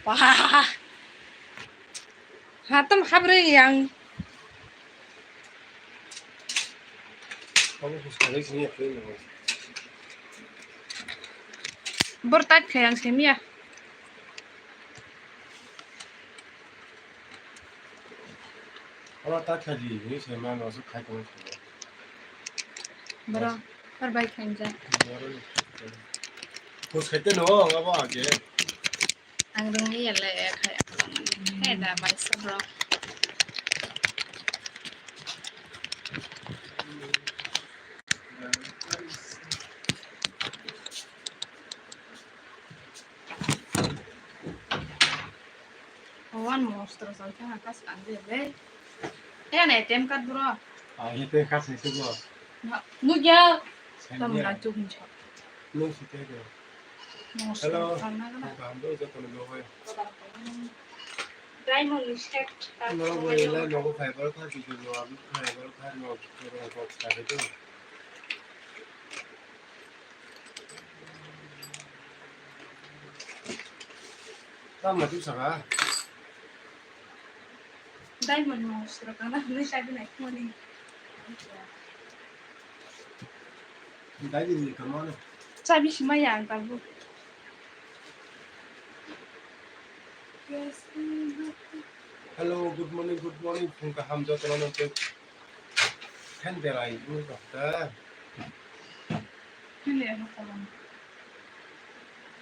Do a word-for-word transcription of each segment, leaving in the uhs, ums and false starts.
Wah. Hatam habre yang. Bor tat khe yang semia. Oro ta khaji, ni se ma no su khai tong. Bro, tar bai khainja. Pus khai te no, abo age. Ang rung ni yale khai. Khai da bai so bro. Wan mostra sal khe hakas kan de le. Te na A T M card bro. Ah, A T M card ni sugo. Na, nu ya. Tam na chu hin cha. Lu si te do. Mostra sal na na. Hello. Kam do joto no do. Diamond ni set. No, bo ila no bo fiber card di do, abi fiber card no ko ko ka de do. Tamo tu saka. Diamond no sura kana ni sabi na kuni. Dai di kamano. Sabi sima yang tabu. Hello, good morning, good morning. Phung kaham jotono nang tei. Phan berai bwrwi rok ta.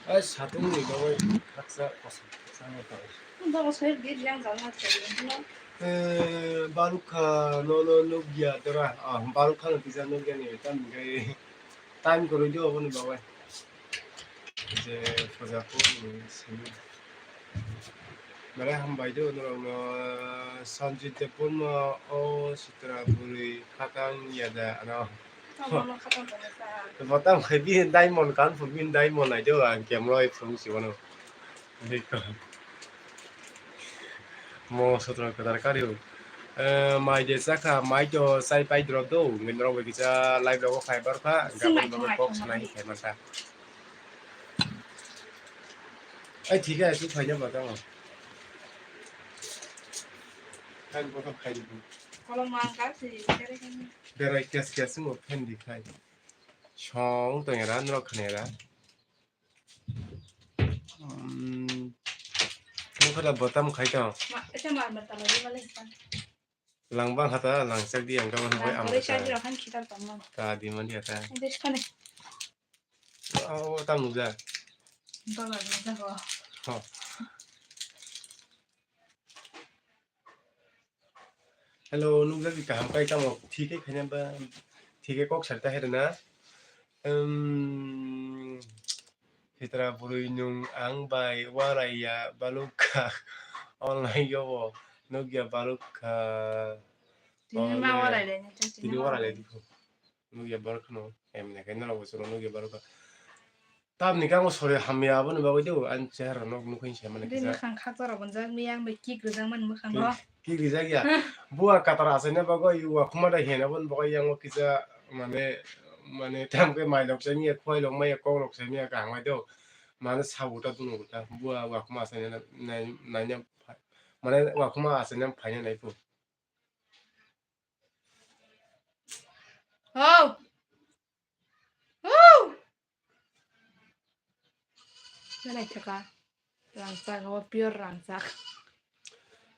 Ai satung ni bagwi khaksa kosom khaksa no tong. Bogo soyok di yang jang na chai no. Eh, balukha no no nukya dora. Ah, balukha no kisa nukya ni tam gai time kwrwi di oboni bagwi. Je puja ko ni simi. Belai hambai do norokno, Sanjit Debbarma o sitra bwrwi khakang yada ano. Tamo no khakang tong sa. Bo tam khai bini diamond kan phu bini diamond nai do ang camera oi phung si bono. Mo sotro kadar kari o. Eh, mai de chakha, mai to chai pai drop do, ngin rok bai kisa live rogo khai bar kha, Sing gabon mai rogo thang kok mai sanai thang. Khai masa. Ai, thik hai, tu khaina ba tamo. Khain ko khai di. Kolom mang ka si, kare kare. Berai kes kes mo phen di khai. Song to era, nro khanera. Hmm. Mo khala botam khai to. Ma, ese mar mar tala di bale sa. Lang bang hata, lang chak di ang ka man bai am. Lang kare chak di rahan khitar tong man. Ta di man di hata. Des khane. Oh, tam nukja. Baba nukja ko. Ho. Hello, nukjagwi kaham kai tamo thik khe khaina ba thik khe kok sar ta herna. Um, sitra bwrwi nung ang bai warai ya balukha online yo bo nukya balukha. Tini ma online warai le ni, tini tini warai le warai le. Nukya borok no, em ne khe norok bo chwrwng nukya borok. Tamni khe ang sori hamya aboni bagwi do, ani chehara nok nukhin se mani. Bini kisa. Mwkhang khakcharo bonjak, miyang bai kik rijak mani mwkhang ro. Kik, kik rijak ya. Bua katar achaina bagwi, uakhuma da hena boni bagwi yang o kisa mane, mane tam khe mai lok chani ya, khwai lok mai ya, kok lok chani ya, kaham bai do. Mane sabu ta dunu ta, bua uakhuma achaina nai, nai, nai, mane uakhuma achaina phaina nai phu. Hau. Hau. Belai thaka. Rangchak, o pure rangchak.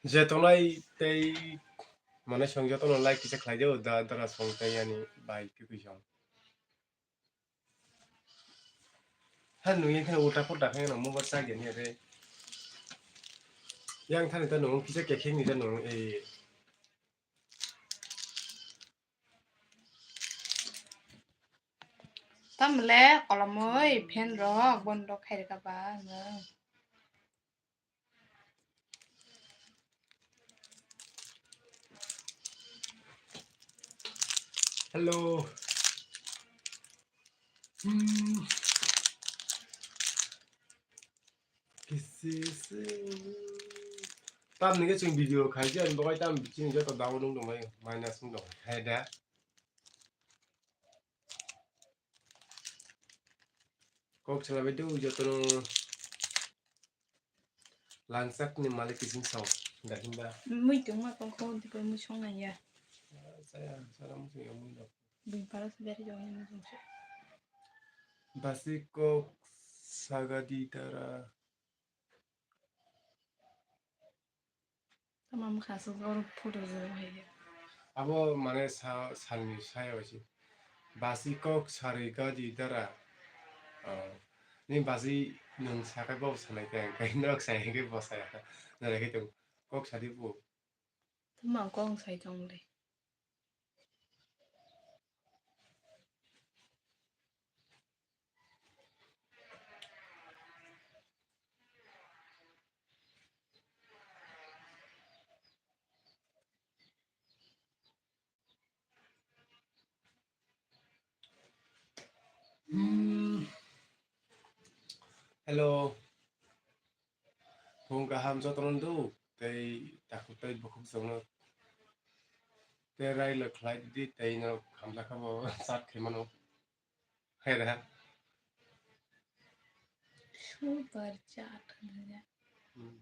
Je tongnai tei mane song jotono like kisa khlai di, da, dara song tei ani bai twi song. Han nung yang kheno ulta pulta khe no mobile charge ni re. Yang thani ta nung kisa kekheng ni ta nung e. Tamle kolomoi fan rok bondo khairika ba no. Hello. Hmm. Kisi si. Tamni khe chwng video khaijak, ani bagwi tam chini joto download wng tongmani, minus wng tong. Hai da. Kok salaibai do jotono. Langchakni malik kising sao. Da himba. Mui tongma kok kok dikoi mui songnai ya. Saya, saya mui sing ya mui no. Bini para se beri jong ya mui song se. Basi kok sagadi dara. Tama mokha aswk oro photo rwjak hai khe. Abo mane sa-, salni saya bai se. Basi kok sari gadi dara. Oh. Ni basi nwng sakai bo sanai khe, ang kai nok sai khe bo saya. Nare khe tong kok sadi bo. Tama kok sai tong le. Hmm. Hello. Phung kaham jotono do, tei takhuk tei bukhuk chwngno. Tei railo khlai di, tei no hamjakha bo chat khai mano. Hai da. Super chat. Hmm.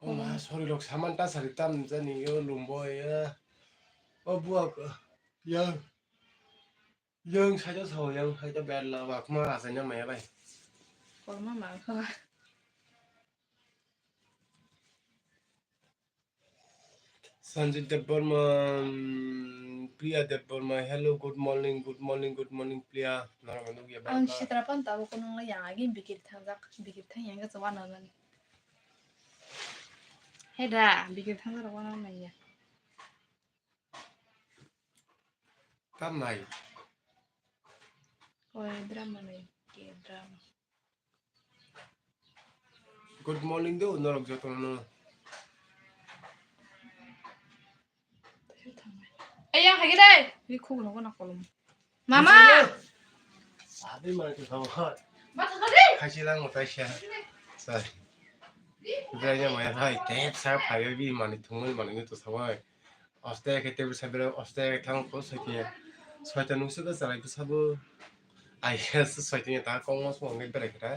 O ma, sorry rok saman ta sari tam jani yo lumbo ya. O buak, yang, yang saja sao, yang saja bad la, wak ma asanya maya bai. Korma ma kha. Sanjit Debbarma, mm, Priya Debbarma, hello, good morning, good morning, good morning, Priya. Norok nukya ang bang sitra pan tabo kono yang agi bikir thangjak, bikir thang yang ka chawa nanan. Heda, bikir thang rok wana naiya. Tam nai. Oi, drama nai, ke drama. Good morning do, norok jotono. Ayang hagi dai. Ni khuk nogo na kolom. Mama. Abi mane to thabo. Ma thabo dai. Khaisi lang mo taisa. Sorry. Ibrahim ya maya bhai, tep sa phayo bi mane thumul mane to sabai. Oste ke tep sa bere oste ke thang ko soitin. Soitin nungsu ka salai ko sabo. Ai yes soitin ta kong mo so ngi bere kra.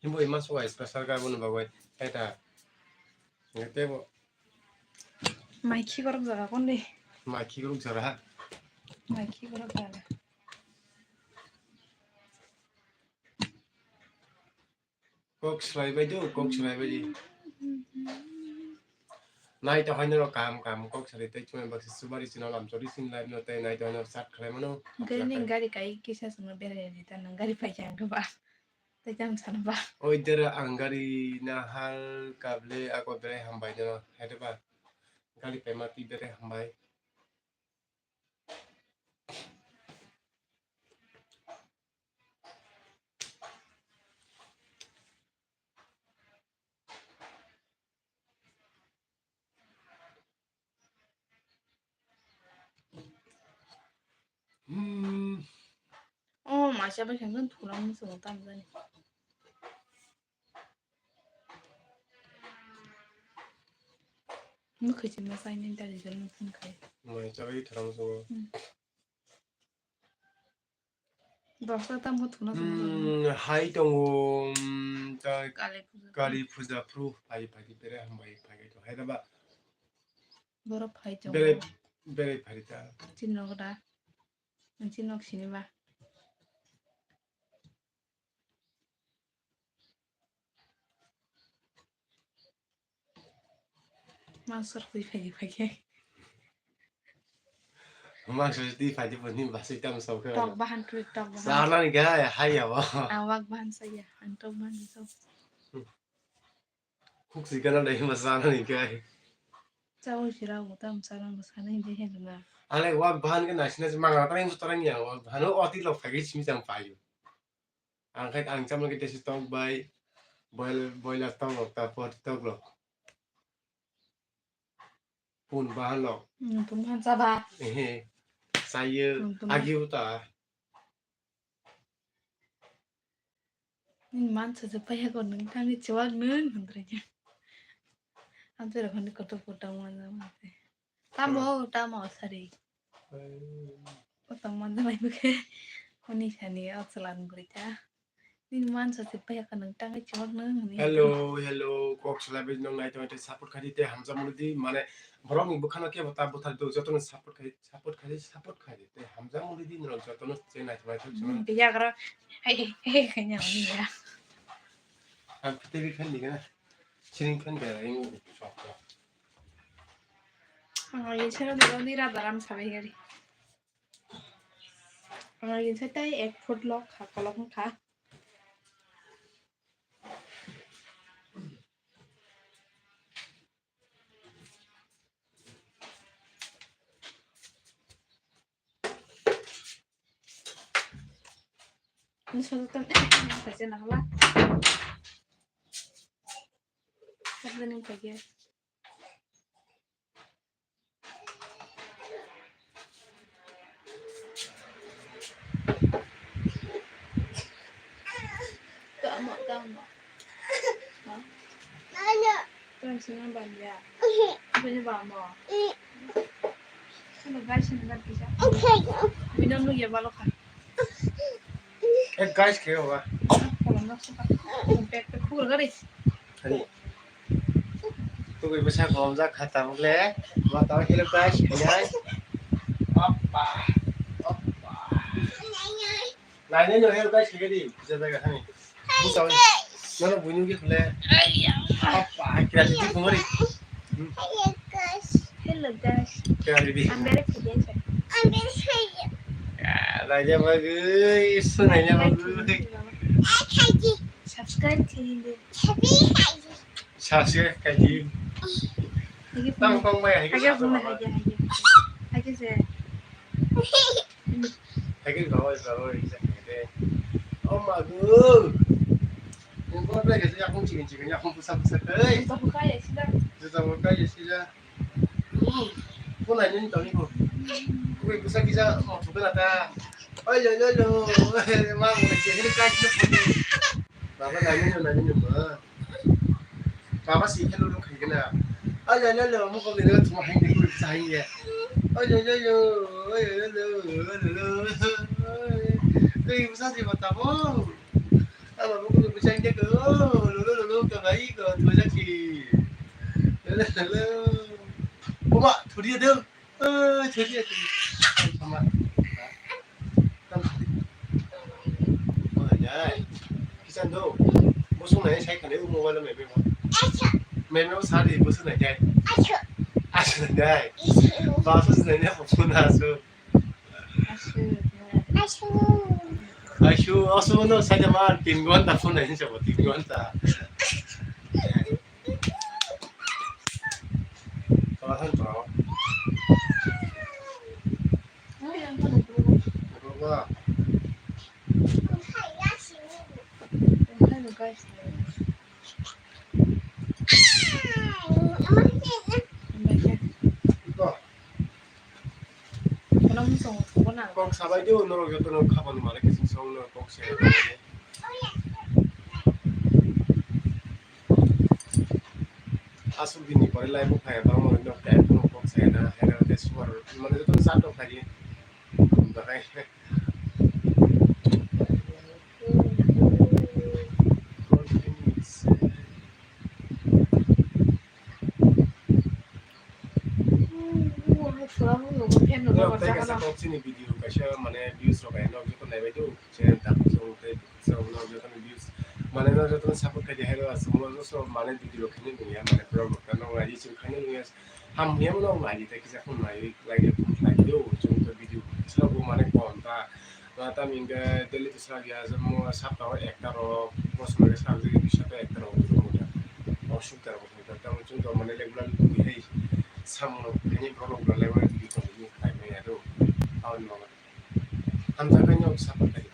Himbo ima so special ka bono bagoi. Eta. Ngi tebo. Mai khikorok jaga kon de. Mai khikorok jaga ha. Mai khikorok jaga. Kok swlaibai do, kok swlaibai di. Nai to haino rok kam kam kok swlai tei chumai baksa subari chino lam chori sin live no tei nai to haino chat khlai mano. Gari ni gari kai kisa sungno berai di ta nang gari pai chang ba. Tei chang sana ba. Oi dera ang gari na hal kable ako berai hambai no hede ba. Gari pai ma twi berai hambai. Hmm. Oh, maisa bai khe thulangmung chwng tam jani. Mwkhwi chwngno chainai dali jani phone khai. Mai chawi thram chwng. Hmm. Dosta tam khe thuna chwng. Hmm, hai tongo, hmm, ta Kali puja. Kali puja phru phai phai bere hambai phai to hai da ba. Borok phai chwng. Bere bere phai ta. Chinok da. Chinok sini ba. Mansur khui phai phai khe. Mansur di phai di bini basui tam sok khe. Tok bahan twi tok bahan. Sana ni ga hai ya ba. Ang wak bahan saya, ang tok bahan so. Khuk si gana dai ma sana ni ga. Chao sira utam sana ma sana ni je na. Ale wak bahan ke nasi nasi mangana tang tarang ya wak bahan o oti lok phai simi jang payu. Ang khai ang chamla khe tesi tok bai boil boiler tok lok ta pot tok lok. Pun bahan lok. Hmm, pun bahan chaba. Ehe. Sayo. Hmm, pun agi uta. Nini mansa je paiya ko nung tangni chwak nung hwnwi ya. Ang jora khani kotor kotor manjak manse. Tamo, tamo, sari. O tong man dalai bwkhe hwnwi sani o chwla ni bwrwi ta. Nini mansa se paya ka nang tangwi chor nang hwnwi. Hello, hello, kok salai bai nong nai tongwi tei support khai di tei hamjak mani di, mane borok ni bwkhano kebo ta bwthar do, jotono support khai, support khai di, support khai di tei hamjak mani di norok jotono cheng nai tongwi tong chwng. Hmm, yagra. Hai, hai, hai, hai, ya. Ang pwtwi fan di gana. Ceiling fan berai wng sok sok. Ang ini sero dilo ni rada ram sabai gari. Ang ini setai ek foot lok ha kolok kha. Ini satu tem eh kaisa nakla. Satu ni kaya. Tama, tama. Ha? Tama sini banya. Banya bamo. Hello guys, ini kan bisa. Bidang lu ya balo kan. Eh, guys, khe ba? Kolom nok suka. Pek pek khur gari. Hari. Tugui bwsa kolom jak kha tabuk le. Ma tama hello guys, khe ya. Appa. Appa. Nai nai no hello guys, khe di. Bisa jaga hani. Busa. Nono buinu ki khule. Appa, kira di khumari. Hello guys. Hello guys. Kira di. I'm very excited. I'm very excited. Ya, raja bagui, sunai na bagui. Subscribe khaidi. Subscribe khaidi. Tang tong bai hai. Hage bung hage hage. Hage se. Hage gawai gawai hage de. Oh my god. Nung ko bai hage yakung chicken chicken yakung pusa pusa kai. Juta bukai ya sida. Juta bukai ya sida. Ko nai nini toni ko. Ko bisa bisa mo thuka na ta. Oi lo lo lo. Ma mo ke hini kai sida. Baba nai nini nai nini ma. Baba si hello lo khai gana. Oi lo lo lo mo ko le lo thuma hai de ko bisa hai ya. Oi lo lo lo. Oi lo lo lo. Oi lo lo. Ko bisa si bata mo. Ama buku tu kucing dia ke, oh, lolo, lolo, ke bayi ke, tu aja ki. Lolo, lolo. Oma, tu dia tu. Eh, tu dia tu. Sama. Tam. Oh, ya. Kisan tu. Busung nai sai kane, mobile me me. Acha. Me me sari busung nai jai. Acha. Acha nai jai. Acha. Basu nai ne, phone asu. Aswk, aswk no saida man tin gonta phone hinsa bo tin gonta. Kahan to. Baba. Guys. Ito. Kok sabai di, norok jotono khabani malik kising song no kok se. Aswk dini pore live bo phai bang mo no kok se na, hera de suar, mane jotono chat rok khai di. Bahai. Tei kaisa kok chini video kaisa mane views rok ai nok joto naibai do, channel ta song tei song nok joto ni views mane nok joto ni support khai di hai rok aswk nok joto mane video rok khaini nungya mane vlog rok ta nok nai di chwng khaini nungya ham ya nok nai di tei kisa khum nai lai di khum nai di o chwng to video sabo mane kon ta. Ba tamo hinkhe daily to srag ya, mo saptao ekta rok, bosor rok srag jagwi dui sapta ekta rok, o sukta rok, tamo chwng tong mani regular tubui hai samung rok, bini borok rok regular tubui tong mani khlai manya do. Aboni bagwi hamjakgwi no support khaikha.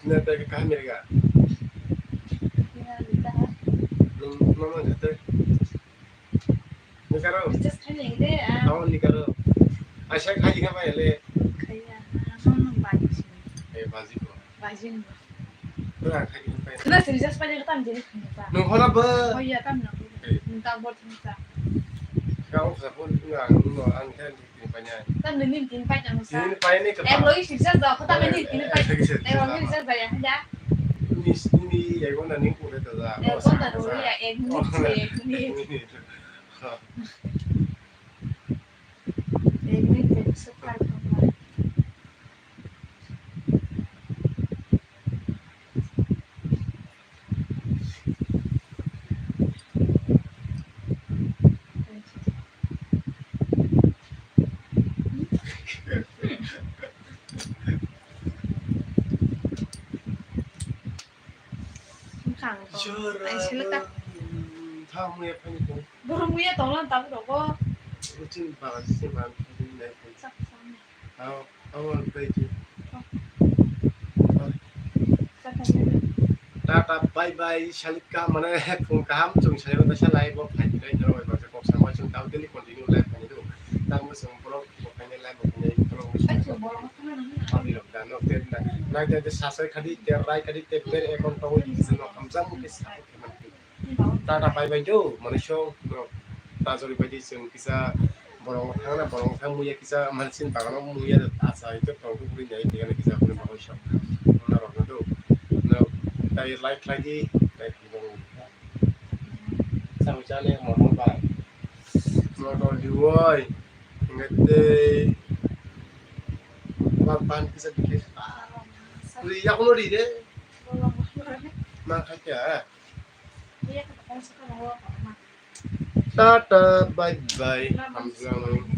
Net kaham ya ga? Nung mama jate. Ni karo? Recharge khai nai de, ah. Tamo ni karo? Aisa khai kha bai le. Khaiya, ah, no, no, baji. Eh, baji ko. Baji ni. Pura khai kha bai. Kena serious pai kha tam jeni khani ta. Nung hora ba? Oh iya, tam na. Eh. Nung ta bor thani ta. Kau sa pun nung ang, nung ang khan. Tin painai. Tam ni tin pai tang sa. Tin painai ka. Ek logi sirsa da, kota me ni tin pai. Eh, eh, eh, eh, eh. Ek logi sirsa da ya, ya. Ni, ni, ya, gona ni kore da da. Eh, oh, gona sa, ro sa. Ya, ek ni, oh, ek ni. Ek ni, ek ni. Ha. Ek ni, ek ni, sukar. Bwkhang to. Jora. Ai, seleka. Tha muya phani tong. Boro muya tongla tabuk rogo. Uchin bagan se man phani nai phani. Sak sam. Ao, ao, ang tei ji. Tata, bye bye, salika, mane, phung kaham, chung salika, ta salai, bo phai, phai, phai, phai, phai, kok samai, chung tau daily continue live phani do. Tamo chung vlog, bo phai, live, bo phai, vlog, bo phai. Nai te te sasai khadi, te rai khadi, te ber ekon tongwi, no hamjak, mukhe sa. Tata pai bai do, mane song, bro. Ta jori bai di, chwng kisa borok thang na, borok thang muya kisa, mane sin bagano muya, asa, ito tong tu buri nai, tingana kisa, buri bagoi song. Na rok na do. Na, tai like, like di, like di bang. Sa ucale, motor bai. Motor di woi. Ngete. Ban, ban kisa dikit. Ri, ya kuno ri de. Ma kha kya? Tata, bye bye. Hamjwk.